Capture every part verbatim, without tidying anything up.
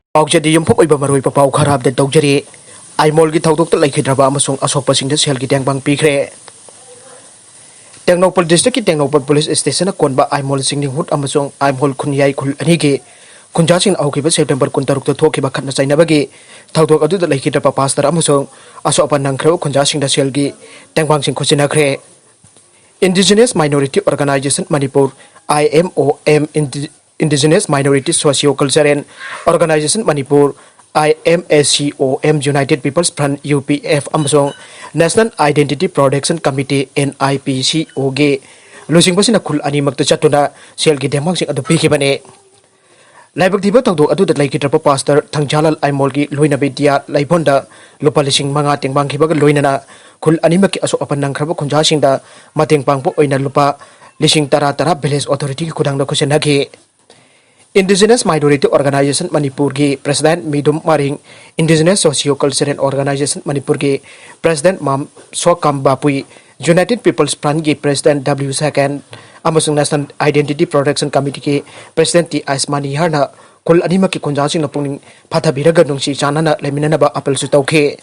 ꯄꯥꯎꯆꯦꯗꯤ ꯌꯨꯝꯐꯝ ꯑꯣꯏꯕ ꯃꯔꯨꯑꯣꯏꯕ ꯄꯥꯎ ꯈꯔ ꯑꯞꯗꯦꯠ ꯇꯧꯖꯔꯤ꯫ ꯑꯥꯏꯃꯣꯜꯒꯤ ꯊꯧꯗꯣꯛꯇ ꯂꯩꯈꯤꯗ꯭ꯔꯕ ꯑꯃꯁꯨꯡ ꯑꯁꯣꯛꯄꯁꯤꯡꯗ ꯁꯦꯜꯒꯤ ꯇꯦꯡꯕꯥꯡ ꯄꯤꯈ꯭ꯔꯦ꯫ ꯇꯦꯡꯅꯧꯄꯜ ꯗꯤꯁꯇ꯭ꯔꯤꯛꯀꯤ ꯇꯦꯡꯅꯧꯄꯜ ꯄꯨꯂꯤꯁ ꯁ꯭ꯇꯦꯁꯟꯅ ꯀꯣꯟꯕ ꯑꯥꯏꯃꯣꯜ ꯆꯤꯡꯅꯤꯡꯍꯨꯠ ꯑꯃꯁꯨꯡ ꯑꯥꯏꯃꯣꯜ ꯈꯨꯟꯌꯥꯏ ꯈꯨꯜ ꯑꯅꯤꯒꯤ ꯈꯨꯟꯖꯥꯁꯤꯡꯅ ꯍꯧꯈꯤꯕ ꯁꯦꯞꯇꯦꯝꯕꯔ ꯀꯨꯟꯇꯔꯨꯛꯇ ꯊꯣꯛꯈꯤꯕ ꯈꯠꯅ ꯆꯩꯅꯕꯒꯤ ꯊꯧꯗꯣꯛ ꯑꯗꯨꯗ ꯂꯩꯈꯤꯗ꯭ꯔꯕ ꯄꯥꯁꯇꯔ ꯑꯃꯁꯨꯡ ꯑꯁꯣꯛ ꯑꯄꯟ ꯅꯪꯈ꯭ꯔꯕ ꯈꯨꯟꯖꯥꯁꯤꯡꯗ ꯁꯦꯜꯒꯤ ꯇꯦꯡꯕꯥꯡꯁꯤꯡ ꯈꯨꯠꯁꯤꯟꯅꯈ꯭ꯔꯦ꯫ Indigenous Minority Organisation Manipur, I M O M, Indi-, Indigenous Minority Socio Cultural Organisation Manipur, I M S C O M, United People's Front, U P F, ꯑꯃꯁꯨꯡ National Identity Protection Committee, N I P C O, ꯒꯤ ꯂꯨꯆꯤꯡꯕꯁꯤꯡꯅ ꯈꯨꯜ ꯑꯅꯤꯃꯛꯇ ꯆꯠꯇꯨꯅ ꯁꯦꯜꯒꯤ ꯇꯦꯡꯕꯥꯡꯁꯤꯡ ꯑꯗꯨ ꯄꯤꯈꯤꯕꯅꯤ꯫ ꯂꯥꯏꯕꯛ ꯊꯤꯕ ꯊꯧꯗꯣꯛ ꯑꯗꯨꯗ ꯂꯩꯈꯤꯗ꯭ꯔꯕ ꯄꯥꯁꯇꯔ ꯊꯪꯖꯥꯂꯥꯜ ꯑꯥꯏꯃꯣꯜꯒꯤ ꯂꯣꯏꯅꯕꯤ ꯗꯤꯌꯥ ꯂꯩꯐꯣꯟꯗ ꯂꯨꯄꯥ ꯂꯤꯁꯤꯡ ꯃꯉꯥ ꯇꯦꯡꯕꯥꯡꯈꯤꯕꯒ ꯂꯣꯏꯅꯅ ꯈꯨꯜ ꯑꯅꯤꯃꯛꯀꯤ ꯑꯁꯣꯛ ꯑꯄꯟ ꯅꯪꯈ꯭ꯔꯕ ꯈꯨꯟꯖꯥꯁꯤꯡꯗ ꯃꯇꯦꯡ ꯄꯥꯡꯕ ꯑꯣꯏꯅ ꯂꯨꯄꯥ ꯂꯤꯁꯤꯡ ꯇꯔꯥ ꯇꯔꯥ village authority ꯒꯤ ꯈꯨꯠꯊꯥꯡꯗ ꯈꯨꯠꯁꯤꯟꯅꯈꯤ꯫ Indigenous Minority Organisation ꯃꯅꯤꯄꯨꯔꯒꯤ President ꯃꯤꯗꯨꯝ ꯃꯔꯤꯡ, Indigenous Socio Cultural Organisation ꯃꯅꯤꯄꯨꯔꯒꯤ President ꯃꯥꯝ ꯁꯣꯀꯥꯝ ꯕꯥꯄꯨꯏ, United People's Front ꯀꯤ President W ꯁꯦꯀꯦꯟ ꯑꯃꯁꯨꯡ National Identity Protection Committee ꯒꯤ President ꯇꯤ ꯑꯥꯏꯁ ꯃꯅꯤꯍꯔꯅ ꯈꯨꯜ ꯑꯅꯤꯃꯛꯀꯤ ꯈꯨꯟꯖꯥꯁꯤꯡꯅ ꯄꯨꯛꯅꯤꯡ ꯐꯊꯕꯤꯔꯒ ꯅꯨꯡꯁꯤ ꯆꯥꯟꯅꯅ ꯂꯩꯃꯤꯟꯅꯅꯕ ꯑꯄꯤꯜꯁꯨ ꯇꯧꯈꯤ꯫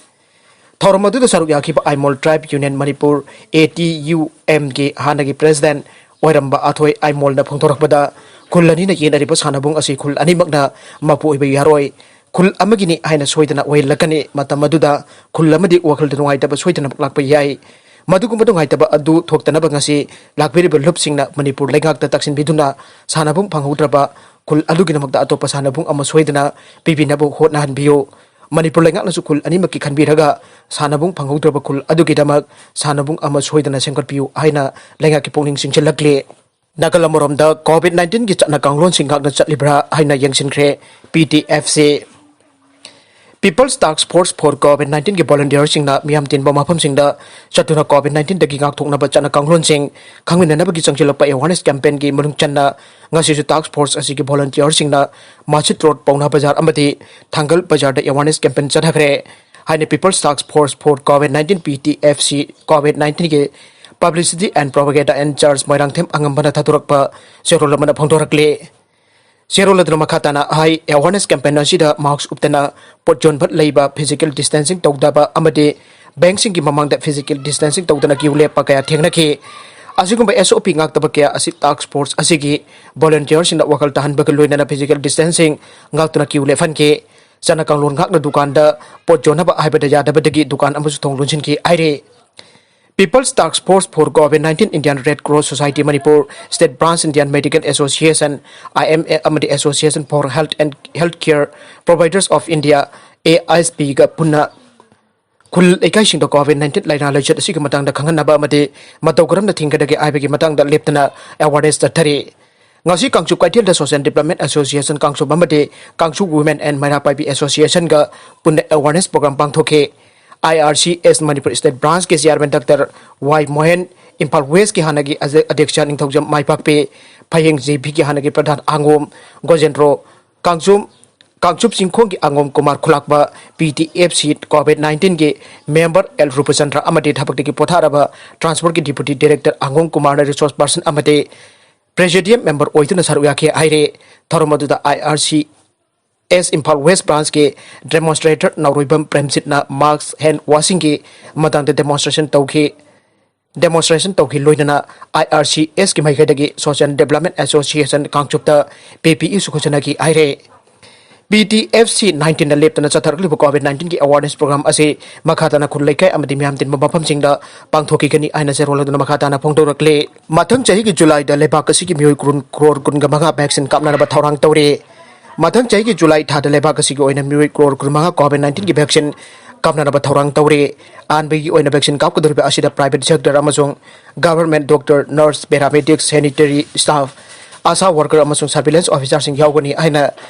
ꯊꯧꯔꯝ ꯑꯗꯨꯗ ꯁꯔꯨꯛ ꯌꯥꯈꯤꯕ Aimol Tribe Union Manipur, A T U M ꯒꯤ ꯍꯥꯟꯅꯒꯤ President ꯑꯣꯏꯔꯝꯕ ꯑꯊꯣꯏ ꯑꯥꯏꯃꯣꯜꯅ ꯐꯣꯡꯗꯣꯔꯛꯄꯗ, ꯈꯨꯜ ꯑꯅꯤꯅ ꯌꯦꯟꯅꯔꯤꯕ ꯁꯥꯟꯅꯕꯨꯡ ꯑꯁꯤ ꯈꯨꯜ ꯑꯅꯤꯃꯛꯅ ꯃꯄꯨ ꯑꯣꯏꯕ ꯌꯥꯔꯣꯏ꯫ ꯈꯨꯜ ꯑꯃꯒꯤꯅꯤ ꯍꯥꯏꯅ ꯁꯣꯏꯗꯅ ꯑꯣꯏꯍꯜꯂꯛꯀꯅꯤ꯫ ꯃꯇꯝ ꯑꯗꯨꯗ ꯈꯨꯜ ꯑꯃꯗꯤ ꯋꯥꯈꯜꯗ ꯅꯨꯡꯉꯥꯏꯇꯕ ꯁꯣꯏꯗꯅꯃꯛ ꯂꯥꯛꯄ ꯌꯥꯏ꯫ ꯃꯗꯨꯒꯨꯝꯕ ꯅꯨꯡꯉꯥꯏꯇꯕ ꯑꯗꯨ ꯊꯣꯛꯇꯅꯕ ꯉꯁꯤ ꯂꯥꯛꯄꯤꯔꯤꯕ ꯂꯨꯞꯁꯤꯡꯅ ꯃꯅꯤꯄꯨꯔ ꯂꯩꯉꯥꯛꯇ ꯇꯛꯁꯤꯟꯕꯤꯗꯨꯅ ꯁꯥꯟꯅꯕꯨꯡ ꯐꯪꯍꯧꯗ꯭ꯔꯕ ꯈꯨꯜ ꯑꯗꯨꯒꯤꯗꯃꯛꯇ ꯑꯇꯣꯞꯄ ꯁꯥꯟꯅꯕꯨꯡ ꯑꯃ ꯁꯣꯏꯗꯅ ꯄꯤꯕꯤꯅꯕ ꯍꯣꯠꯅꯍꯟꯕꯤꯌꯨ꯫ ꯃꯅꯤꯄꯨꯔ ꯂꯩꯉꯥꯛꯅꯁꯨ ꯈꯨꯜ ꯑꯅꯤꯃꯛꯀꯤ ꯈꯟꯕꯤꯔꯒ ꯁꯥꯟꯅꯕꯨꯡ ꯐꯪꯍꯧꯗ꯭ꯔꯕ ꯈꯨꯜ ꯑꯗꯨꯒꯤꯗꯃꯛ ꯁꯥꯟꯅꯕꯨꯡ ꯑꯃ ꯁꯣꯏꯗꯅ ꯁꯦꯝꯒꯠꯄꯤꯌꯨ ꯍꯥꯏꯅ ꯂꯩꯉꯥꯛꯀꯤ ꯄꯨꯛꯅꯤꯡ ꯆꯤꯡꯁꯤꯜꯂꯛꯂꯤ꯫ ꯅꯥꯀꯜ ꯑꯃꯔꯣꯝꯗ COVID nineteen ꯒꯤ ꯆꯠꯅ ꯀꯥꯡꯂꯣꯟꯁꯤꯡ ꯉꯥꯛꯅ ꯆꯠꯂꯤꯕ꯭ꯔꯥ ꯍꯥꯏꯅ ꯌꯦꯡꯁꯤꯟꯈ꯭ꯔꯦ P T F C꯫ People's Task Force for COVID nineteen ꯒꯤ volunteer ꯁꯤꯡꯅ ꯃꯤꯌꯥꯝ ꯇꯤꯟꯕ ꯃꯐꯝꯁꯤꯡꯗ ꯆꯠꯇꯨꯅ COVID nineteen ꯗꯒꯤ ꯉꯥꯛꯊꯣꯛꯅꯕ ꯆꯠꯅ ꯀꯥꯡꯂꯣꯟꯁꯤꯡ ꯈꯪꯃꯤꯟꯅꯅꯕꯒꯤ ꯆꯪꯁꯤꯜꯂꯛꯄ awareness campaign ꯒꯤ ꯃꯅꯨꯡ ꯆꯟꯅ ꯉꯁꯤꯁꯨ task force ꯑꯁꯤꯒꯤ volunteer ꯁꯤꯡꯅ ꯃꯁꯖꯤꯗ ꯔꯣꯗ, ꯄꯧꯅꯥ ꯕꯖꯥꯔ ꯑꯃꯗꯤ ꯊꯥꯡꯒꯜ ꯕꯖꯥꯔꯗ awareness campaign ꯆꯠꯊꯈ꯭ꯔꯦ꯫ ꯍꯥꯏꯅ People's Task Force for COVID nineteen, P T F C, COVID nineteen ꯒꯤ Publicity and Propaganda in Charge Moirangthem ꯑꯉꯝꯕꯅ ꯊꯥꯗꯣꯔꯛꯄ ꯆꯦꯔꯣꯜ ꯑꯃꯅ ꯐꯣꯡꯗꯣꯔꯛꯂꯤ꯫ ꯆꯦꯔꯣꯜ ꯑꯗꯨꯅ ꯃꯈꯥ ꯇꯥꯅ ꯍꯥꯏ, ꯑꯦꯋꯥꯔꯅꯦꯁ ꯀꯦꯝꯄꯦꯟ ꯑꯁꯤꯗ ꯃꯥꯛꯁ ꯎꯞꯇꯅ ꯄꯣꯠ ꯌꯣꯟꯕ ꯂꯩꯕ, ꯐꯤꯖꯤꯀꯦꯜ ꯗꯤꯁꯇꯦꯟꯁꯤꯡ ꯇꯧꯗꯕ ꯑꯃꯗꯤ ꯕꯦꯡꯁꯤꯡꯒꯤ ꯃꯃꯥꯡꯗ ꯐꯤꯖꯤꯀꯦꯜ ꯗꯤꯁꯇꯦꯟꯁꯤꯡ ꯇꯧꯗꯅ ꯀ꯭ꯌꯨ ꯂꯦꯞꯄ ꯀꯌꯥ ꯊꯦꯡꯅꯈꯤ꯫ ꯑꯁꯤꯒꯨꯝꯕ ꯑꯦꯁ ꯑꯣ ꯄꯤ ꯉꯥꯛꯇꯕ ꯀꯌꯥ ꯑꯁꯤ ꯇꯥꯛꯁ ꯐꯣꯔꯁ ꯑꯁꯤꯒꯤ ꯚꯣꯂꯨꯟꯇꯤꯌꯔꯁꯤꯡꯅ ꯋꯥꯈꯜ ꯇꯥꯍꯟꯕꯒ ꯂꯣꯏꯅꯅ ꯐꯤꯖꯤꯀꯦꯜ ꯗꯤꯁꯇꯦꯟꯁꯤꯡ ꯉꯥꯛꯇꯨꯅ ꯀ꯭ꯌꯨ ꯂꯦꯞꯍꯟꯈꯤ꯫ ꯆꯠꯅ ꯀꯥꯡꯂꯣꯟ ꯉꯥꯛꯅ ꯗꯨꯀꯥꯟꯗ ꯄꯣꯠ ꯌꯣꯟꯅꯕ ꯍꯥꯏꯕꯗ ꯌꯥꯗꯕꯗꯒꯤ ꯗꯨꯀꯥꯟ ꯑꯃꯁꯨ ꯊꯣꯡ ꯂꯣꯟꯁꯤꯟꯈꯤ ꯍꯥꯏꯔꯤ꯫ People's Task Force for COVID nineteen, Indian Red Cross Society Manipur, State Branch, Indian Medical Association, I M A, ꯑꯃꯗꯤ Association for Health and Healthcare Providers of India, A S P ꯒ ꯄꯨꯟꯅ ꯈꯨꯜ ꯂꯩꯀꯥꯏꯁꯤꯡꯗ ꯀꯣꯚꯤꯗ ꯅꯥꯏꯟꯇꯤꯟ ꯂꯥꯏꯅꯥ ꯂꯥꯏꯆꯠ ꯑꯁꯤꯒꯤ ꯃꯇꯥꯡꯗ ꯈꯪꯍꯟꯅꯕ ꯑꯃꯗꯤ ꯃꯇꯧ ꯀꯔꯝꯅ ꯊꯤꯡꯒꯗꯒꯦ ꯍꯥꯏꯕꯒꯤ ꯃꯇꯥꯡꯗ ꯂꯦꯞꯇꯅ ꯑꯦꯋꯥꯔꯅꯦꯁ ꯆꯠꯊꯔꯤ꯫ ꯉꯁꯤ ꯀꯥꯡꯆꯨꯞ ꯀꯩꯊꯦꯜꯗ ꯁꯣꯁꯤꯌꯦꯜ ꯗꯤꯕ꯭ꯂꯞꯃꯦꯟ ꯑꯦꯁꯣꯁꯤꯌꯦꯁꯟ ꯀꯥꯡꯆꯨꯞ ꯑꯃꯗꯤ ꯀꯥꯡꯆꯨꯞ ꯋꯨꯃꯦꯟ ꯑꯦꯟ ꯃꯩꯔꯥ ꯄꯥꯏꯕꯤ ꯑꯦꯁꯣꯁꯤꯌꯦꯁꯟꯒ ꯄꯨꯟꯅ ꯑꯦꯋꯥꯔꯅꯦꯁ ꯄ꯭ꯔꯣꯒ꯭ꯔꯥꯝ ꯄꯥꯡꯊꯣꯛꯈꯤ꯫ I R C S Manipur state ꯕ꯭ꯔꯥꯟꯁꯀꯤ chairman doctor Y Mohen, Imphal ꯋꯦꯁꯀꯤ ꯍꯥꯟꯅꯒꯤ ꯑꯖ-, ꯑꯗ꯭ꯌꯛꯁ ꯅꯤꯡꯊꯧꯖꯝ ꯃꯥꯏꯄꯥꯛꯄꯤ, ꯐꯌꯦꯡ ꯖꯦ ꯚꯤꯒꯤ ꯍꯥꯟꯅꯒꯤ ꯄ꯭ꯔꯙꯥꯟ ꯑꯉꯣꯝ ꯒꯣꯖꯦꯟꯗ꯭ꯔꯣ, ꯀꯥꯡꯆꯨꯝ, ꯀꯥꯡꯆꯨꯞ ꯆꯤꯡꯈꯣꯡꯒꯤ ꯑꯉꯣꯝ ꯀꯨꯃꯥꯔ ꯈꯨꯂꯥꯛꯄ, P T F C COVID ꯅꯥꯏꯟꯇꯤꯟꯒꯤ ꯃꯦꯝꯕꯔ ꯑꯦꯜ ꯔꯨꯄꯆꯟꯗ꯭ꯔ ꯑꯃꯗꯤ ꯊꯕꯛꯇꯒꯤ ꯄꯣꯊꯥꯔꯕ ꯇ꯭ꯔꯥꯟꯁꯄꯣꯔꯠꯀꯤ ꯗꯤꯄꯨꯇꯤ ꯗꯤꯔꯦꯛꯇꯔ ꯑꯉꯣꯝ ꯀꯨꯃꯥꯔꯅ ꯔꯤꯁꯣꯔꯁ ꯄꯥꯔꯁꯟ ꯑꯃꯗꯤ ꯄ꯭ꯔꯦꯁꯤꯗꯤꯌꯝ ꯃꯦꯝꯕꯔ ꯑꯣꯏꯗꯨꯅ ꯁꯔꯨꯛ ꯌꯥꯈꯤ ꯍꯥꯏꯔꯦ꯫ ꯊꯧꯔꯝ ꯑꯗꯨꯗ I R C S Imphal west ꯕ꯭ꯔꯥꯟꯁꯀꯤ ꯗꯦꯃꯣꯟꯁꯇ꯭ꯔꯦꯇꯔ ꯅꯥꯎꯔꯣꯏꯕꯝ ꯄ꯭ꯔꯦꯝꯖꯤꯠꯅ ꯃꯥꯛꯁ ꯍꯦꯟ ꯋꯥꯁꯤꯡꯒꯤ ꯃꯇꯥꯡꯗ ꯗꯦꯃꯣꯟꯁꯇ꯭ꯔꯦꯁꯟ ꯇꯧꯈꯤ꯫ ꯗꯦꯃꯣꯟꯁꯇ꯭ꯔꯦꯁꯟ ꯇꯧꯈꯤ ꯂꯣꯏꯅꯅ ꯑꯥꯏ ꯑꯥꯔ ꯁꯤ ꯑꯦꯁꯀꯤ ꯃꯥꯏꯀꯩꯗꯒꯤ ꯁꯣꯁꯤꯌꯦꯜ ꯗꯤꯕ꯭ꯂꯞꯃꯦꯟ ꯑꯦꯁꯣꯁꯤꯌꯦꯁꯟ ꯀꯥꯡꯆꯨꯞꯇ ꯄꯤ ꯄꯤ ꯏꯁꯨ ꯈꯨꯠꯁꯟꯅꯈꯤ ꯍꯥꯏꯔꯦ꯫ ꯄꯤ ꯇꯤ ꯑꯦꯐ ꯁꯤ ꯅꯥꯏꯟꯇꯤꯟꯗ ꯂꯦꯞꯇꯅ ꯆꯠꯊꯔꯛꯂꯤꯕ ꯀꯣꯚꯤꯗ ꯅꯥꯏꯟꯇꯤꯟꯒꯤ ꯑꯦꯋꯥꯔꯅꯦꯁ ꯄ꯭ꯔꯣꯒ꯭ꯔꯥꯝ ꯑꯁꯤ ꯃꯈꯥ ꯇꯥꯅ ꯈꯨꯜ ꯂꯩꯀꯥꯏ ꯑꯃꯗꯤ ꯃꯤꯌꯥꯝ ꯇꯤꯟꯕ ꯃꯐꯝꯁꯤꯡꯗ ꯄꯥꯡꯊꯣꯛꯈꯤꯒꯅꯤ ꯍꯥꯏꯅ ꯆꯦꯔꯣꯜ ꯑꯗꯨꯅ ꯃꯈꯥ ꯇꯥꯅ ꯐꯣꯡꯗꯣꯔꯛꯂꯤ꯫ ꯃꯊꯪ ꯆꯍꯤꯒꯤ ꯖꯨꯂꯥꯏꯗ ꯂꯩꯕꯥꯛ ꯑꯁꯤꯒꯤ ꯃꯤꯑꯣꯏ ꯀ꯭ꯔꯣꯔ ꯀꯨꯟꯒ ꯃꯉꯥ ꯚꯦꯛꯁꯤꯟ ꯀꯥꯞꯅꯅꯕ ꯊꯧꯔꯥꯡ ꯇꯧꯔꯤ꯫ ꯃꯊꯪ ꯆꯍꯤꯒꯤ ꯖꯨꯂꯥꯏ ꯊꯥꯗ ꯂꯩꯕꯥꯛ ꯑꯁꯤꯒꯤ ꯑꯣꯏꯅ ꯃꯤꯑꯣꯏ ꯀ꯭ꯔꯣꯔ ꯀꯨꯟꯃꯉꯥ ꯀꯣꯚꯤꯗ ꯅꯥꯏꯟꯇꯤꯟꯒꯤ ꯚꯦꯛꯁꯤꯟ ꯀꯥꯞꯅꯅꯕ ꯊꯧꯔꯥꯡ ꯇꯧꯔꯤ꯫ ꯑꯍꯥꯟꯕꯒꯤ ꯑꯣꯏꯅ ꯚꯦꯛꯁꯤꯟ ꯀꯥꯞꯀꯗꯧꯔꯤꯕ ꯑꯁꯤꯗ ꯄ꯭ꯔꯥꯏꯚꯦꯠ ꯁꯦꯛꯇꯔ ꯑꯃꯁꯨꯡ government doctor, nurse, paramedic, sanitary staff, ASHA worker ꯑꯃꯁꯨꯡ ꯁꯔꯚꯤꯂꯦꯟꯁ ꯑꯣꯐꯤꯁꯥꯔꯁꯤꯡ ꯌꯥꯎꯒꯅꯤ ꯍꯥꯏꯅ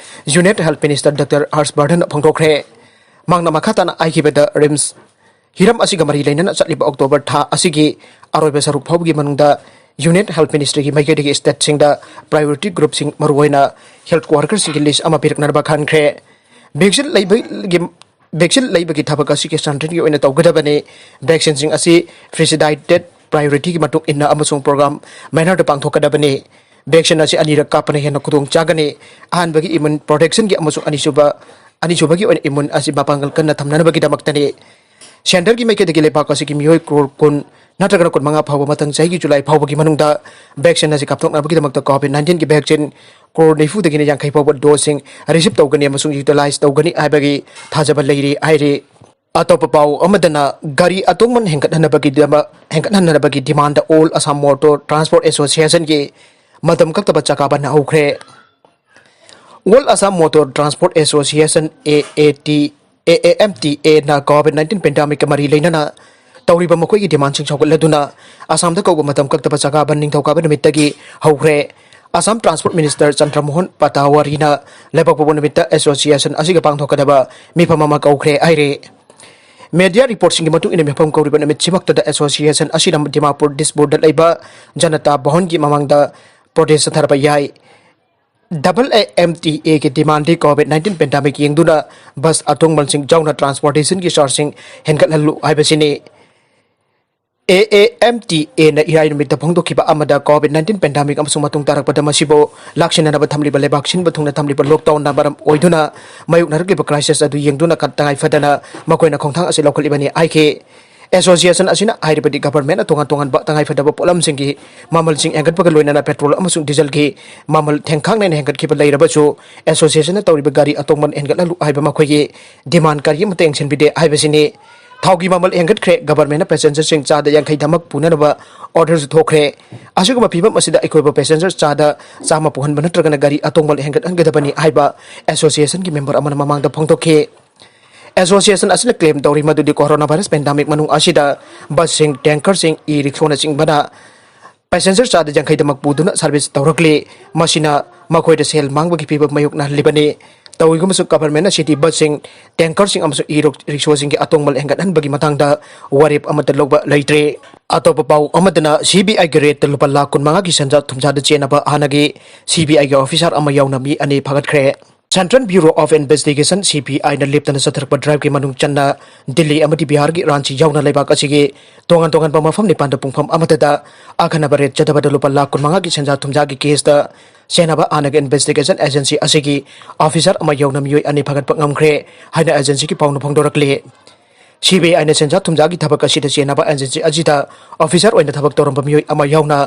union health minister doctor Harsh ꯕꯔꯙꯟꯅ ꯐꯣꯡꯗꯣꯛꯈ꯭ꯔꯦ꯫ ꯃꯍꯥꯛꯅ ꯃꯈꯥ ꯇꯥꯅ ꯍꯥꯏꯈꯤꯕꯗ ꯔꯤꯝꯁ ꯍꯤꯔꯝ ꯑꯁꯤꯒ ꯃꯔꯤ ꯂꯩꯅꯅ ꯆꯠꯂꯤꯕ ꯑꯣꯛꯇꯣꯕꯔ ꯊꯥ ꯑꯁꯤꯒꯤ ꯑꯔꯣꯏꯕ ꯁꯔꯨꯛ ꯐꯥꯎꯕꯒꯤ ꯃꯅꯨꯡꯗ ꯌꯨꯅꯤꯌꯟ ꯍꯦꯜꯊ ꯃꯤꯅꯤꯁꯇ꯭ꯔꯤꯒꯤ ꯃꯥꯏꯀꯩꯗꯒꯤ ꯁ꯭ꯇꯦꯠꯁꯤꯡꯗ ꯄ꯭ꯔꯥꯏꯑꯣꯔꯤꯇꯤ ꯒ꯭ꯔꯨꯞꯁꯤꯡ, ꯃꯔꯨꯑꯣꯏꯅ ꯍꯦꯜꯊ ꯋꯥꯔꯀꯔꯁꯤꯡꯒꯤ ꯂꯤꯁ ꯑꯃ ꯄꯤꯔꯛꯅꯅꯕ ꯈꯟꯈ꯭ꯔꯦ꯫ ꯚꯦꯛꯁꯤꯟ ꯂꯩꯕꯒꯤ, ꯚꯦꯛꯁꯤꯟ ꯂꯩꯕꯒꯤ ꯊꯕꯛ ꯑꯁꯤ ꯀꯦꯟꯗ꯭ꯔꯒꯤ ꯑꯣꯏꯅ ꯇꯧꯒꯗꯕꯅꯤ꯫ ꯚꯦꯛꯁꯤꯟꯁꯤꯡ ꯑꯁꯤ ꯄ꯭ꯔꯤꯁꯤꯗꯥꯏꯇꯦꯠ ꯄ꯭ꯔꯥꯏꯑꯣꯔꯤꯇꯤꯒꯤ ꯃꯇꯨꯡ ꯏꯟꯅ ꯑꯃꯁꯨꯡ ꯄ꯭ꯔꯣꯒ꯭ꯔꯥꯝ ꯃꯦꯅꯔꯗ ꯄꯥꯡꯊꯣꯛꯀꯗꯕꯅꯤ꯫ Vaccine ꯑꯁꯤ ꯑꯅꯤꯔꯛ ꯀꯥꯞꯄꯅ ꯍꯦꯟꯅ ꯈꯨꯗꯣꯡ ꯆꯥꯒꯅꯤ꯫ ꯑꯍꯥꯟꯕꯒꯤ immune protectionꯒꯤ ꯑꯃꯁꯨꯡ ꯑꯅꯤꯁꯨꯕ, ꯑꯅꯤꯁꯨꯕꯒꯤ ꯑꯣꯏꯅ immune ꯑꯁꯤ ꯃꯄꯥꯡꯒꯜ ꯀꯟꯅ ꯊꯝꯅꯅꯕꯒꯤꯗꯃꯛꯇꯅꯤ꯫ Centreꯒꯤ ꯃꯥꯏꯀꯩꯗꯒꯤ ꯂꯩꯕꯥꯛ ꯑꯁꯤꯒꯤ ꯃꯤꯑꯣꯏ ꯀ꯭ꯔꯣꯔ ꯀꯨꯟ ꯅꯠꯇ꯭ꯔꯒꯅ ꯀꯨꯟꯃꯉꯥ ꯐꯥꯎꯕ ꯃꯊꯪ ꯆꯍꯤꯒꯤ ꯖꯨꯂꯥꯏ ꯐꯥꯎꯕꯒꯤ ꯃꯅꯨꯡꯗ vaccine ꯑꯁꯤ ꯀꯥꯞꯊꯣꯛꯅꯕꯒꯤꯗꯃꯛꯇ COVID nineteenꯒꯤ vaccine ꯀ꯭ꯔꯣꯔ ꯅꯤꯐꯨꯗꯒꯤꯅ ꯌꯥꯡꯈꯩ ꯐꯥꯎꯕ doseꯁꯤꯡ receive ꯇꯧꯒꯅꯤ ꯑꯃꯁꯨꯡ utilize ꯇꯧꯒꯅꯤ ꯍꯥꯏꯕꯒꯤ ꯊꯥꯖꯕ ꯂꯩꯔꯤ ꯍꯥꯏꯔꯤ꯫ ꯑꯇꯣꯞꯄ ꯄꯥꯎ ꯑꯃꯗꯅ ꯒꯥꯔꯤ ꯑꯇꯣꯡꯃꯟ ꯍꯦꯟꯒꯠꯍꯟꯅꯕꯒꯤꯗꯃꯛ, ꯍꯦꯟꯒꯠꯍꯟꯅꯕꯒꯤ demandꯗ All Assam Motor Transport Associationꯒꯤ ꯃꯇꯝ ꯀꯛꯇꯕ ꯆꯀꯥ ꯕꯟ ꯍꯧꯈ꯭ꯔꯦ꯫ All Assam Motor Transport Association, A A T, A A M T Aꯅ COVID nineteen pandemicꯀ ꯃꯔꯤ ꯂꯩꯅꯅ ꯇꯧꯔꯤꯕ ꯃꯈꯣꯏꯒꯤ demandꯁꯤꯡ ꯁꯧꯒꯠꯂꯗꯨꯅ ꯑꯁꯥꯝꯗ ꯀꯧꯕ ꯃꯇꯝ ꯀꯛꯇꯕ ꯆꯀꯥ ꯕꯟ ꯅꯤꯡꯊꯧꯀꯥꯕ ꯅꯨꯃꯤꯠꯇꯒꯤ ꯍꯧꯈ꯭ꯔꯦ꯫ ꯑꯁꯥꯝ Transport Minister ꯆꯟꯗ꯭ꯔꯃꯣꯍꯟ ꯄꯇꯥꯋꯥꯔꯤꯅ ꯂꯩꯕꯥꯛꯄꯣꯛꯄ ꯅꯨꯃꯤꯠꯇ association ꯑꯁꯤꯒ ꯄꯥꯡꯊꯣꯛꯀꯗꯕ ꯃꯤꯐꯝ ꯑꯃ ꯀꯧꯈ꯭ꯔꯦ ꯍꯥꯏꯔꯤ꯫ Media reportꯁꯤꯡꯒꯤ ꯃꯇꯨꯡ ꯏꯟꯅ ꯃꯤꯐꯝ ꯀꯧꯔꯤꯕ ꯅꯨꯃꯤꯠꯁꯤꯃꯛꯇꯗ association ꯑꯁꯤꯅ ꯗꯤꯃꯥꯄꯨꯔ ꯗꯤꯁꯄꯨꯔꯗ ꯂꯩꯕ ꯖꯅꯇꯥ ꯚꯋꯟꯒꯤ ꯃꯃꯥꯡꯗ protest ꯆꯠꯊꯔꯛꯄ ꯌꯥꯏ꯫ Double A M T Aꯒꯤ demandꯗꯤ COVID nineteen pandemic ꯌꯦꯡꯗꯨꯅ bus ꯑꯇꯣꯡꯕꯁꯤꯡ ꯌꯥꯎꯅ transportationꯒꯤ chargeꯁꯤꯡ ꯍꯦꯟꯒꯠꯍꯜꯂꯨ ꯍꯥꯏꯕꯁꯤꯅꯤ꯫ A A M T Aꯅ ꯏꯔꯥꯏ ꯅꯨꯃꯤꯠꯇ ꯐꯣꯡꯗꯣꯛꯈꯤꯕ ꯑꯃꯗ COVID nineteen pandemic ꯑꯃꯁꯨꯡ ꯃꯇꯨꯡ ꯇꯥꯔꯛꯄꯗ ꯃꯁꯤꯕꯨ ꯂꯥꯛꯁꯤꯟꯅꯅꯕ ꯊꯝꯂꯤꯕ ꯂꯩꯕꯥꯛ ꯁꯤꯟꯕ ꯊꯨꯡꯅ ꯊꯝꯂꯤꯕ lockdownꯅ ꯃꯔꯝ ꯑꯣꯏꯗꯨꯅ ꯃꯥꯌꯣꯛꯅꯔꯛꯂꯤꯕ crisis ꯑꯗꯨ ꯌꯦꯡꯗꯨꯅ ꯀ-, ꯇꯉꯥꯏ ꯐꯗꯅ ꯃꯈꯣꯏꯅ ꯈꯣꯡꯊꯥꯡ ꯑꯁꯤ ꯂꯧꯈꯠꯂꯤꯕꯅꯤ ꯍꯥꯏꯈꯤ꯫ Association ꯑꯁꯤꯅ ꯍꯥꯏꯔꯤꯕꯗꯤ governmentꯅ ꯇꯣꯉꯥꯟ ꯇꯣꯉꯥꯟꯕ ꯇꯉꯥꯏ ꯐꯗꯕ ꯄꯣꯠꯂꯝꯁꯤꯡꯒꯤ ꯃꯃꯜꯁꯤꯡ ꯍꯦꯟꯒꯠꯄꯒ ꯂꯣꯏꯅꯅ petrol ꯑꯃꯁꯨꯡ dieselꯒꯤ ꯃꯃꯜ ꯊꯦꯡꯈꯥꯡ ꯅꯥꯏꯅ ꯍꯦꯟꯒꯠꯈꯤꯕ ꯂꯩꯔꯕꯁꯨ associationꯅ ꯇꯧꯔꯤꯕ ꯒꯥꯔꯤ ꯑꯇꯣꯡꯃꯟ ꯍꯦꯟꯒꯠꯍꯜꯂꯨ ꯍꯥꯏꯕ ꯃꯈꯣꯏꯒꯤ demand ꯀꯔꯤꯃꯠꯇ ꯌꯦꯡꯁꯤꯟꯕꯤꯗꯦ ꯍꯥꯏꯕꯁꯤꯅꯤ꯫ ꯊꯥꯎꯒꯤ ꯃꯃꯜ ꯍꯦꯟꯒꯠꯈ꯭ꯔꯦ, governmentꯅ passengerꯁꯤꯡ ꯆꯥꯗ ꯌꯥꯡꯈꯩ ꯊꯃꯛ ꯄꯨꯅꯅꯕ orderꯁꯨ ꯊꯣꯛꯈ꯭ꯔꯦ꯫ ꯑꯁꯤꯒꯨꯝꯕ ꯐꯤꯕꯝ ꯑꯁꯤꯗ ꯑꯩꯈꯣꯏꯕꯨ passenger ꯆꯥꯗ ꯆꯥꯝꯃ ꯄꯨꯍꯟꯕ ꯅꯠꯇ꯭ꯔꯒꯅ ꯒꯥꯔꯤ ꯑꯇꯣꯡꯕ ꯍꯦꯟꯒꯠꯍꯟꯒꯗꯕꯅꯤ ꯍꯥꯏꯕ associationꯒꯤ member ꯑꯃꯅ ꯃꯃꯥꯡꯗ ꯐꯣꯡꯗꯣꯛꯈꯤ꯫ Association ꯑꯁꯤꯅ claim ꯇꯧꯔꯤ ꯃꯗꯨꯗꯤ coronavirus pandemic ꯃꯅꯨꯡ ꯑꯁꯤꯗ busꯁꯤꯡ, tankerꯁꯤꯡ, e-ricshawꯅꯆꯤꯡꯕꯅ passenger ꯆꯥꯗ ꯌꯥꯡꯈꯩꯗꯃꯛ ꯄꯨꯗꯨꯅ service ꯇꯧꯔꯛꯂꯤ꯫ ꯃꯁꯤꯅ ꯃꯈꯣꯏꯗ ꯁꯦꯜ ꯃꯥꯡꯕꯒꯤ ꯐꯤꯚꯝ ꯃꯥꯌꯣꯛꯅꯍꯜꯂꯤꯕꯅꯤ꯫ ꯇꯧꯏꯒꯨꯝꯕꯁꯨ governmentꯅ city busꯁꯤꯡ, tankerꯁꯤꯡ ꯑꯃꯁꯨꯡ e-ricshawꯁꯤꯡꯒꯤ ꯑꯇꯣꯡꯕ ꯍꯦꯟꯒꯠꯍꯟꯕꯒꯤ ꯃꯇꯥꯡꯗ ꯋꯥꯔꯦꯞ ꯑꯃꯠꯇ ꯂꯧꯕ ꯂꯩꯇ꯭ꯔꯦ꯫ ꯑꯇꯣꯞꯄ ꯄꯥꯎ ꯑꯃꯗꯅ CBIꯒꯤ raidꯇ ꯂꯨꯄꯥ ꯂꯥꯈ ꯀꯨꯟꯃꯉꯥꯒꯤ ꯁꯦꯟꯖꯥ ꯊꯨꯝꯖꯥꯗ ꯆꯦꯟꯅꯕ ꯍꯥꯟꯅꯒꯤ CBIꯒꯤ officer ꯑꯃ ꯌꯥꯎꯅ ꯃꯤ ꯑꯅꯤ ꯐꯥꯒꯠꯈ꯭ꯔꯦ꯫ Central Bureau of Investigation, C B I ꯅ ꯂꯦꯞꯇꯅ ꯆꯠꯊꯔꯛꯄ ꯗ꯭ꯔꯥꯏꯚꯀꯤ ꯃꯅꯨꯡ ꯆꯟꯅ ꯗꯤꯜꯂꯤ ꯑꯃꯗꯤ ꯕꯤꯍꯥꯔꯒꯤ ꯔꯥꯟꯆꯤ ꯌꯥꯎꯅ ꯂꯩꯕꯥꯛ ꯑꯁꯤꯒꯤ ꯇꯣꯉꯥꯟ ꯇꯣꯉꯥꯟꯕ ꯃꯐꯝ ꯅꯤꯄꯥꯟꯗ ꯄꯨꯡꯐꯝ ꯑꯃꯠꯇꯗ ꯑꯈꯟꯅꯕ ꯔꯦꯗ ꯆꯠꯊꯕꯗ ꯂꯨꯄꯥ ꯂꯥꯈ ꯀꯨꯟꯃꯉꯥꯒꯤ ꯁꯦꯟꯖꯥ ꯊꯨꯝꯖꯥꯒꯤ ꯀꯦꯁꯇ ꯆꯦꯟꯅꯕ ꯍꯥꯟꯅꯒꯤ ꯏꯟꯚꯦꯁꯇꯤꯒꯦꯁꯟ ꯑꯦꯖꯦꯟꯁꯤ ꯑꯁꯤꯒꯤ ꯑꯣꯐꯤꯁꯥꯔ ꯑꯃ ꯌꯧꯅ ꯃꯤꯑꯣꯏ ꯑꯅꯤ ꯐꯒꯠꯄ ꯉꯝꯈ꯭ꯔꯦ ꯍꯥꯏꯅ ꯑꯦꯖꯦꯟꯁꯤꯒꯤ ꯄꯥꯎꯅ ꯐꯣꯡꯗꯣꯔꯛꯂꯤ꯫ C B I ꯅ ꯁꯦꯟꯖꯥ ꯊꯨꯝꯖꯥꯒꯤ ꯊꯕꯛ ꯑꯁꯤꯗ ꯆꯦꯟꯅꯕ ꯑꯦꯖꯦꯟꯁꯤ ꯑꯁꯤꯗ ꯑꯣꯐꯤꯁꯥꯔ ꯑꯣꯏꯅ ꯊꯕꯛ ꯇꯧꯔꯝꯕ ꯃꯤꯑꯣꯏ ꯑꯃ ꯌꯥꯎꯅ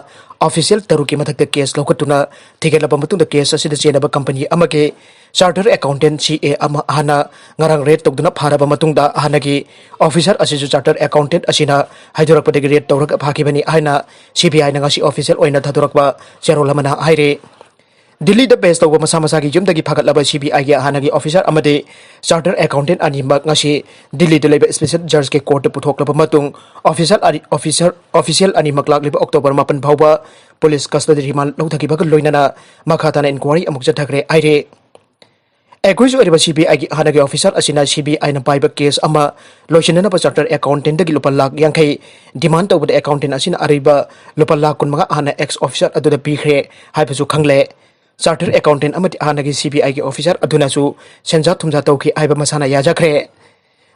ꯑꯣꯐꯤꯁꯤꯌꯦꯜ ꯇꯔꯨꯛꯀꯤ ꯃꯊꯛꯇ ꯀꯦꯁ ꯂꯧꯈꯠꯇꯨꯅ ꯊꯤꯒꯠꯂꯕ ꯃꯇꯨꯡꯗ ꯀꯦꯁ ꯑꯁꯤꯗ ꯆꯦꯟꯅꯕ ꯀꯝꯄꯅꯤ ꯑꯃꯒꯤ ꯆꯥꯔꯇꯔ ꯑꯦꯀꯥꯎꯟꯇꯦꯟ, C A, ꯑꯃ ꯍꯥꯟꯅ ꯉꯔꯥꯡ ꯔꯦꯗ ꯇꯧꯗꯨꯅ ꯐꯥꯔꯕ ꯃꯇꯨꯡꯗ ꯍꯥꯟꯅꯒꯤ ꯑꯣꯐꯤꯁꯥꯔ ꯑꯁꯤꯁꯨ ꯆꯥꯔꯇꯔ ꯑꯦꯀꯥꯎꯟꯇꯦꯟ ꯑꯁꯤꯅ ꯍꯥꯏꯗꯣꯔꯛꯄꯗꯒꯤ ꯔꯦꯗ ꯇꯧꯔꯒ ꯐꯥꯈꯤꯕꯅꯤ ꯍꯥꯏꯅ C B I ꯅ ꯉꯁꯤ ꯑꯣꯐꯤꯁꯤꯌꯦꯜ ꯑꯣꯏꯅ ꯊꯥꯗꯣꯔꯛꯄ ꯆꯦꯔꯣꯜ ꯑꯃꯅ ꯍꯥꯏꯔꯤ꯫ ꯗꯤꯜꯂꯤꯗ ꯕꯦꯁ ꯇꯧꯕ ꯃꯁꯥ ꯃꯁꯥꯒꯤ ꯌꯨꯝꯗꯒꯤ ꯐꯒꯠꯂꯕ C B I ꯒꯤ ꯍꯥꯟꯅꯒꯤ ꯑꯣꯐꯤꯁꯥꯔ ꯑꯃꯗꯤ ꯆꯥꯔꯇꯔ ꯑꯦꯀꯥꯎꯟꯇꯦꯟ ꯑꯅꯤꯃꯛ ꯉꯁꯤ ꯗꯤꯜꯂꯤꯗ ꯂꯩꯕ ꯏꯁꯄꯦꯁꯦꯜ ꯖꯖꯀꯤ ꯀꯣꯔꯠꯇ ꯄꯨꯊꯣꯛꯂꯕ ꯃꯇꯨꯡ ꯑꯣꯐꯤꯁꯥꯔ ꯑꯅꯤ, ꯑꯣꯐꯤꯁꯥꯔ, ꯑꯣꯐꯤꯁꯤꯌꯦꯜ ꯑꯅꯤꯃꯛ ꯂꯥꯛꯂꯤꯕ ꯑꯣꯛꯇꯣꯕꯔ ꯃꯥꯄꯟ ꯐꯥꯎꯕ ꯄꯨꯂꯤꯁ ꯀꯁꯇꯗꯤ ꯔꯤꯃꯥꯟ ꯂꯧꯊꯈꯤꯕꯒ ꯂꯣꯏꯅꯅ ꯃꯈꯥ ꯇꯥꯅ ꯏꯟꯀ꯭ꯋꯥꯔꯤ ꯑꯃꯨꯛ ꯆꯠꯊꯈ꯭ꯔꯦ ꯍꯥꯏꯔꯤ꯫ ꯑꯦꯀ꯭ꯌꯨꯖ ꯑꯣꯏꯔꯤꯕ C B I ꯒꯤ ꯍꯥꯟꯅꯒꯤ ꯑꯣꯐꯤꯁꯥꯔ ꯑꯁꯤꯅ C B I ꯅ ꯄꯥꯏꯕ ꯀꯦꯁ ꯑꯃ ꯂꯣꯏꯁꯤꯟꯅꯅꯕ ꯆꯥꯔꯇꯔ ꯑꯦꯀꯥꯎꯟꯇꯦꯟꯗꯒꯤ ꯂꯨꯄꯥ ꯂꯥꯈ ꯌꯥꯡꯈꯩ ꯗꯤꯃꯥꯟ ꯇꯧꯕꯗ ꯑꯦꯀꯥꯎꯟꯇꯦꯟ ꯑꯁꯤꯅ ꯑꯔꯤꯕ ꯂꯨꯄꯥ ꯂꯥꯈ ꯀꯨꯟꯃꯉꯥ ꯍꯥꯟꯅ ꯑꯦꯛꯁ ꯑꯣꯐꯤꯁꯥꯔ ꯑꯗꯨꯗ ꯄꯤꯈ꯭ꯔꯦ ꯍꯥꯏꯕꯁꯨ ꯈꯪꯂꯦ꯫ ꯆꯥꯔꯇꯔ ꯑꯦꯀꯥꯎꯟꯇꯦꯟ ꯑꯃꯗꯤ ꯍꯥꯟꯅꯒꯤ C B I ꯒꯤ ꯑꯣꯐꯤꯁꯥꯔ ꯑꯗꯨꯅꯁꯨ ꯁꯦꯟꯖꯥ ꯊꯨꯝꯖꯥ ꯇꯧꯈꯤ ꯍꯥꯏꯕ ꯃꯁꯥꯅ ꯌꯥꯖꯈ꯭ꯔꯦ꯫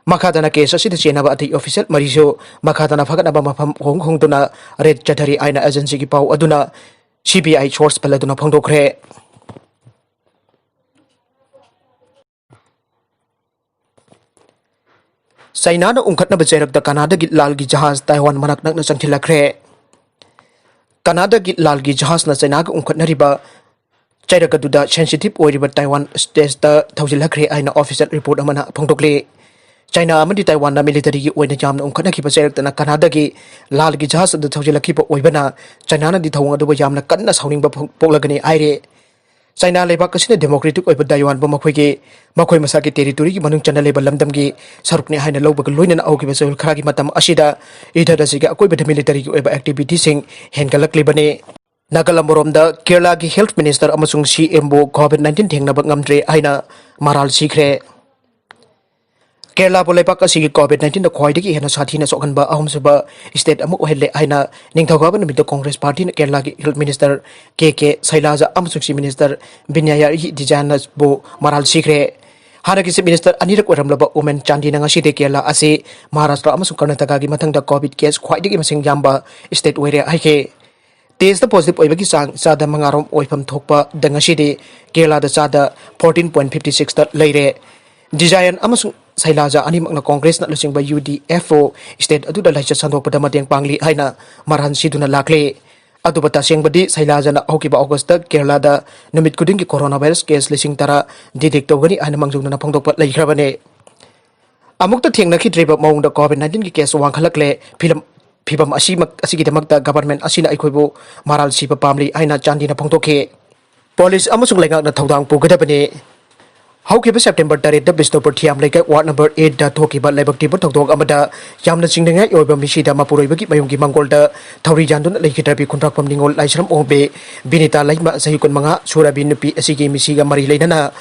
ꯃꯈꯥ ꯇꯥꯅ ꯀꯦꯁ ꯑꯁꯤꯗ ꯆꯦꯟꯅꯕ ꯑꯇꯩ ꯑꯣꯐꯤꯁꯥꯔ ꯃꯔꯤꯁꯨ ꯃꯈꯥ ꯇꯥꯅ ꯐꯒꯠꯅꯕ ꯃꯐꯝ ꯍꯣꯡ ꯍꯣꯡꯗꯨꯅ ꯔꯦꯗ ꯆꯠꯊꯔꯤ ꯍꯥꯏꯅ ꯑꯦꯖꯦꯟꯁꯤꯒꯤ ꯄꯥꯎ ꯑꯗꯨꯅ C B I ꯁꯣꯔꯁ ꯄꯜꯂꯗꯨꯅ ꯐꯣꯡꯗꯣꯛꯈ꯭ꯔꯦ꯫ ꯆꯥꯏꯅꯥꯅ ꯎꯪꯈꯠꯅꯕ ꯆꯩꯔꯛꯇ ꯀꯅꯥꯗꯥꯒꯤ ꯂꯥꯜꯒꯤ ꯖꯍꯥꯖ ꯇꯥꯏꯋꯥꯟ ꯃꯅꯥꯛ ꯅꯛꯅ ꯆꯪꯁꯤꯜꯂꯛꯈ꯭ꯔꯦ꯫ ꯀꯅꯥꯗꯥꯒꯤ ꯂꯥꯜꯒꯤ ꯖꯍꯥꯖꯅ ꯆꯥꯏꯅꯥꯒ ꯎꯪꯈꯠꯅꯔꯤꯕ ꯆꯩꯔꯛ ꯑꯗꯨꯗ ꯁꯦꯟꯁꯤꯇꯤꯚ ꯑꯣꯏꯔꯤꯕ ꯇꯥꯏꯋꯥꯟ ꯁ꯭ꯇ꯭ꯔꯦꯠꯁꯇ ꯊꯧꯖꯤꯜꯂꯛꯈ꯭ꯔꯦ ꯍꯥꯏꯅ ꯑꯣꯐꯤꯁꯤꯌꯦꯜ ꯔꯤꯄꯣꯔꯠ ꯑꯃꯅ ꯐꯣꯡꯗꯣꯛꯂꯤ꯫ ꯆꯥꯏꯅꯥ ꯑꯃꯗꯤ ꯇꯥꯏꯋꯥꯟꯅ ꯃꯤꯂꯤꯇꯔꯤꯒꯤ ꯑꯣꯏꯅ ꯌꯥꯝꯅ ꯎꯪꯈꯠꯅꯈꯤꯕ ꯆꯩꯔꯛꯇꯅ ꯀꯅꯥꯗꯥꯒꯤ ꯂꯥꯜꯒꯤ ꯖꯍꯥꯖ ꯑꯗꯨ ꯊꯧꯖꯤꯜꯂꯛꯈꯤꯕ ꯑꯣꯏꯕꯅ ꯆꯥꯏꯅꯥꯅꯗꯤ ꯊꯧꯑꯣꯡ ꯑꯗꯨꯕꯨ ꯌꯥꯝꯅ ꯀꯟꯅ ꯁꯥꯎꯅꯤꯡꯕ ꯐꯣꯡ-, ꯄꯣꯛꯂꯒꯅꯤ ꯍꯥꯏꯔꯤ꯫ ꯆꯥꯏꯅꯥ ꯂꯩꯕꯥꯛ ꯑꯁꯤꯅ ꯗꯦꯃꯣꯀ꯭ꯔꯦꯇꯤꯛ ꯑꯣꯏꯕ ꯇꯥꯏꯋꯥꯟꯕꯨ ꯃꯈꯣꯏꯒꯤ, ꯃꯈꯣꯏ ꯃꯁꯥꯒꯤ ꯇꯦꯔꯤꯇꯣꯔꯤꯒꯤ ꯃꯅꯨꯡ ꯆꯟꯅ ꯂꯩꯕ ꯂꯝꯗꯝꯒꯤ ꯁꯔꯨꯛꯅꯤ ꯍꯥꯏꯅ ꯂꯧꯕꯒ ꯂꯣꯏꯅꯅ ꯍꯧꯈꯤꯕ ꯆꯌꯣꯜ ꯈꯔꯒꯤ ꯃꯇꯝ ꯑꯁꯤꯗ ꯏꯊꯠ ꯑꯁꯤꯒꯤ ꯑꯀꯣꯏꯕꯗ ꯃꯤꯂꯤꯇꯔꯤꯒꯤ ꯑꯣꯏꯕ ꯑꯦꯛꯇꯤꯚꯤꯇꯤꯁꯤꯡ ꯍꯦꯟꯒꯠꯂꯛꯂꯤꯕꯅꯤ꯫ ꯅꯥꯒꯥꯂꯝ ꯃꯔꯣꯝꯗ ꯀꯦꯔꯂꯥꯒꯤ ꯍꯦꯜꯊ ꯃꯤꯅꯤꯁꯇꯔ ꯑꯃꯁꯨꯡ C M ꯕꯨ ꯀꯣꯚꯤꯗ nineteen ꯊꯦꯡꯅꯕ ꯉꯝꯗ꯭ꯔꯦ ꯍꯥꯏꯅ ꯃꯔꯥꯜ ꯁꯤꯈ꯭ꯔꯦ꯫ ꯀꯦꯔꯂꯥꯕꯨ ꯂꯩꯕꯥꯛ ꯑꯁꯤꯒꯤ COVID nineteenꯗ ꯈ꯭ꯋꯥꯏꯗꯒꯤ ꯍꯦꯟꯅ ꯁꯥꯊꯤꯅ ꯁꯣꯛꯍꯟꯕ ꯑꯍꯨꯝꯁꯨꯕ state ꯑꯃ ꯑꯣꯏꯍꯜꯂꯦ ꯍꯥꯏꯅ ꯅꯤꯡꯊꯧꯀꯥꯕ ꯅꯨꯃꯤꯠꯇ Congress Partyꯅ ꯀꯦꯔꯂꯥꯒꯤ Health Minister K K Shailaja ꯑꯃꯁꯨꯡ Chief Minister Pinarayi Vijayanbhu ꯃꯔꯥꯜ ꯁꯤꯈ꯭ꯔꯦ꯫ ꯍꯥꯟꯅꯒꯤ Chief Minister ꯑꯅꯤꯔꯛ ꯑꯣꯏꯔꯝꯂꯕ ꯎꯃꯦꯟ ꯆꯥꯟꯗꯤꯅ ꯉꯁꯤꯗꯤ ꯀꯦꯔꯂꯥ ꯑꯁꯤ ꯃꯍꯥꯔꯥꯁꯇ꯭ꯔ ꯑꯃꯁꯨꯡ ꯀꯔꯅꯥꯇꯀꯥꯒꯤ ꯃꯊꯪꯗ COVID case ꯈ꯭ꯋꯥꯏꯗꯒꯤ ꯃꯁꯤꯡ ꯌꯥꯝꯕ state ꯑꯣꯏꯔꯦ ꯍꯥꯏꯈꯤ꯫ Test positive ꯑꯣꯏꯕꯒꯤ ꯆꯥꯡ ꯆꯥꯗ ꯃꯉꯥꯔꯣꯝ ꯑꯣꯏꯐꯝ ꯊꯣꯛꯄꯗ ꯉꯁꯤꯗꯤ ꯀꯦꯔꯂꯥꯗ ꯆꯥꯗ fourteen point fifty sixꯇ ꯂꯩꯔꯦ꯫ ꯗꯤꯖꯥꯌꯟ ꯑꯃꯁꯨꯡ ꯁꯩꯂꯥꯖꯥ ꯑꯅꯤꯃꯛꯅ Congressꯅ ꯂꯨꯆꯤꯡꯕ UDFO state ꯑꯗꯨꯗ ꯂꯥꯏꯆꯠ ꯁꯟꯗꯣꯛꯄꯗ ꯃꯇꯦꯡ ꯄꯥꯡꯂꯤ ꯍꯥꯏꯅ ꯃꯔꯥꯟ ꯁꯤꯗꯨꯅ ꯂꯥꯛꯂꯤ꯫ ꯑꯗꯨꯕꯨ ꯇꯁꯦꯡꯕꯗꯤ ꯁꯩꯂꯥꯖꯥꯅ ꯍꯧꯈꯤꯕ Augustꯇ ꯀꯦꯔꯂꯥꯗ ꯅꯨꯃꯤꯠ ꯈꯨꯗꯤꯡꯒꯤ coronavirus case ꯂꯤꯁꯤꯡ ꯇꯔꯥ detect ꯇꯧꯒꯅꯤ ꯍꯥꯏꯅ ꯃꯥꯡꯖꯧꯅꯅ ꯐꯣꯡꯗꯣꯛꯄ ꯂꯩꯈ꯭ꯔꯕꯅꯤ꯫ ꯑꯃꯨꯛꯇ ꯊꯦꯡꯅꯈꯤꯗ꯭ꯔꯤꯕ ꯃꯑꯣꯡꯗ COVID nineteenꯒꯤ case ꯋꯥꯡꯈꯠꯂꯛꯂꯦ꯫ ꯐꯤꯂꯝ, ꯐꯤꯕꯝ ꯑꯁꯤꯃꯛ, ꯑꯁꯤꯒꯤꯗꯃꯛꯇ government ꯑꯁꯤꯅ ꯑꯩꯈꯣꯏꯕꯨ ꯃꯔꯥꯜ ꯁꯤꯕ ꯄꯥꯝꯂꯤ ꯍꯥꯏꯅ ꯆꯥꯟꯗꯤꯅ ꯐꯣꯡꯗꯣꯛꯈꯤ꯫ Police ꯑꯃꯁꯨꯡ ꯂꯩꯉꯥꯛꯅ ꯊꯧꯗꯥꯡ ꯄꯨꯒꯗꯕꯅꯤ꯫ ꯍꯧꯈꯤꯕ September ꯇꯔꯦꯠꯇ ꯕꯤꯁꯅꯨꯄꯨꯔ ꯊꯤꯌꯥꯝ ꯂꯩꯀꯥꯏ ward number eightꯇ ꯊꯣꯛꯈꯤꯕ ꯂꯥꯏꯕꯛ ꯊꯤꯕ ꯊꯧꯗꯣꯛ ꯑꯃꯗ ꯌꯥꯝꯅ ꯆꯤꯡꯅꯅꯤꯡꯉꯥꯏ ꯑꯣꯏꯕ ꯃꯤꯁꯤꯗ ꯃꯄꯨꯔꯣꯏꯕꯒꯤ ꯃꯌꯨꯝꯒꯤ ꯃꯥꯡꯒꯣꯜꯗ ꯊꯧꯔꯤ ꯌꯥꯟꯗꯨꯅ ꯂꯩꯈꯤꯗ꯭ꯔꯕꯤ ꯈꯨꯟꯗ꯭ꯔꯥꯛꯄꯝ ꯅꯤꯉꯣꯜ ꯂꯥꯏꯁ꯭ꯔꯝ ꯑꯣꯡꯕꯤ ꯕꯤꯅꯤꯇꯥ ꯂꯩꯃ, ꯆꯍꯤ ꯀꯨꯟꯃꯉꯥ ꯁꯨꯔꯕꯤ ꯅꯨꯄꯤ ꯑꯁꯤꯒꯤ ꯃꯤꯁꯤꯒ ꯃꯔꯤ ꯂꯩꯅꯅ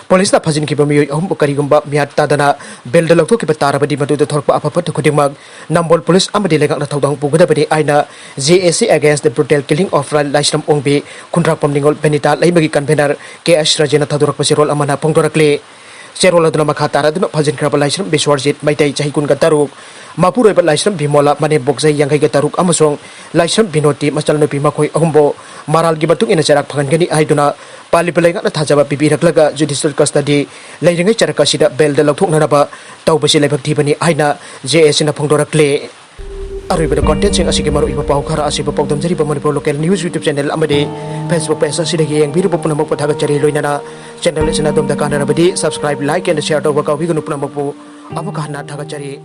ꯄꯨꯂꯤꯁꯅ ꯐꯥꯖꯤꯟꯈꯤꯕ ꯃꯤꯑꯣꯏ ꯑꯍꯨꯝꯕꯨ ꯀꯔꯤꯒꯨꯝꯕ ꯃꯤꯌꯥꯠ ꯇꯥꯗꯅ ꯕꯦꯜꯗ ꯂꯧꯊꯣꯛꯈꯤꯕ ꯇꯥꯔꯕꯗꯤ ꯃꯗꯨꯗ ꯊꯣꯔꯛꯄ ꯑꯐ ꯐꯠꯇ ꯈꯨꯗꯤꯡꯃꯛ ꯅꯝꯕꯣꯜ ꯄꯨꯂꯤꯁ ꯑꯃꯗꯤ ꯂꯩꯉꯥꯛꯅ ꯊꯧꯗꯥꯡ ꯄꯨꯒꯗꯕꯅꯤ ꯍꯥꯏꯅ J A C Against the Brutal Killing of Laisaram Ongbi, ꯈꯨꯟꯗ꯭ꯔꯥꯛꯄꯝ ꯅꯤꯉꯣꯜ ꯕꯦꯅꯤꯇꯥ ꯂꯩꯃꯒꯤ convener K S ꯔꯥꯖꯦꯟꯅ ꯊꯥꯗꯣꯔꯛꯄ ꯆꯦꯔꯣꯜ ꯑꯃꯅ ꯐꯣꯡꯗꯣꯔꯛꯂꯤ꯫ ꯆꯦꯔꯣꯜ ꯑꯗꯨꯅ ꯃꯈꯥ ꯇꯥꯔꯗꯨꯅ ꯐꯥꯖꯤꯟꯈ꯭ꯔꯕ ꯂꯥꯏꯁ꯭ꯔꯝ ꯕꯤꯁ꯭ꯋꯔꯖꯤꯠ ꯃꯩꯇꯩ, ꯆꯍꯤ ꯀꯨꯟꯒ ꯇꯔꯨꯛ, ꯃꯄꯨꯔꯣꯏꯕ ꯂꯥꯏꯁ꯭ꯔꯝ ꯕꯤꯃꯣꯂꯥ, ꯃꯅꯦꯝꯕꯣꯛ, ꯆꯍꯤ ꯌꯥꯡꯈꯩꯒ ꯇꯔꯨꯛ, ꯑꯃꯁꯨꯡ ꯂꯥꯏꯁ꯭ꯔꯝ ꯕꯤꯅꯣꯇꯤ, ꯃꯆꯜꯅꯨꯄꯤ, ꯃꯈꯣꯏ ꯑꯍꯨꯝꯕꯨ ꯃꯔꯥꯜꯒꯤ ꯃꯇꯨꯡ ꯏꯟꯅ ꯆꯩꯔꯥꯛ ꯐꯪꯍꯟꯒꯅꯤ ꯍꯥꯏꯗꯨꯅ ꯄꯥꯜꯂꯤꯕ ꯂꯩꯉꯥꯛꯅ ꯊꯥꯖꯕ ꯄꯤꯕꯤꯔꯛꯂꯒ judicial custody ꯂꯩꯔꯤꯉꯩ ꯆꯔꯛ ꯑꯁꯤꯗ ꯕꯦꯜꯗ ꯂꯧꯊꯣꯛꯅꯅꯕ ꯇꯧꯕꯁꯤ ꯂꯥꯏꯕꯛ ꯊꯤꯕꯅꯤ ꯍꯥꯏꯅ J A Cꯅ ꯐꯣꯡꯗꯣꯔꯛꯂꯤ꯫ ꯑꯔꯣꯏꯕꯗ contentꯁꯤꯡ ꯑꯁꯤꯒꯤ ꯃꯔꯨꯑꯣꯏꯕ ꯄꯥꯎ ꯈꯔ ꯑꯁꯤꯕꯨ ꯄꯥꯎꯗꯝꯖꯔꯤꯕ Manipur Local News YouTube channel ꯑꯃꯗꯤ Facebook page ꯑꯁꯤꯗꯒꯤ ꯌꯦꯡꯕꯤꯔꯤꯕ ꯄꯨꯝꯅꯃꯛꯄꯨ ꯊꯥꯒꯠꯆꯔꯤ꯫ ꯂꯣꯏꯅꯅ channel ꯑꯁꯤꯅ ꯑꯗꯣꯝꯗ ꯀꯥꯟꯅꯔꯕꯗꯤ subscribe, like and share ꯇꯧꯕ ꯀꯥꯎꯕꯤꯒꯅꯨ꯫ ꯄꯨꯝꯅꯃꯛꯄꯨ ꯑꯃꯨꯛꯀ ꯍꯟꯅ ꯊꯥꯒꯠꯆꯔꯤ꯫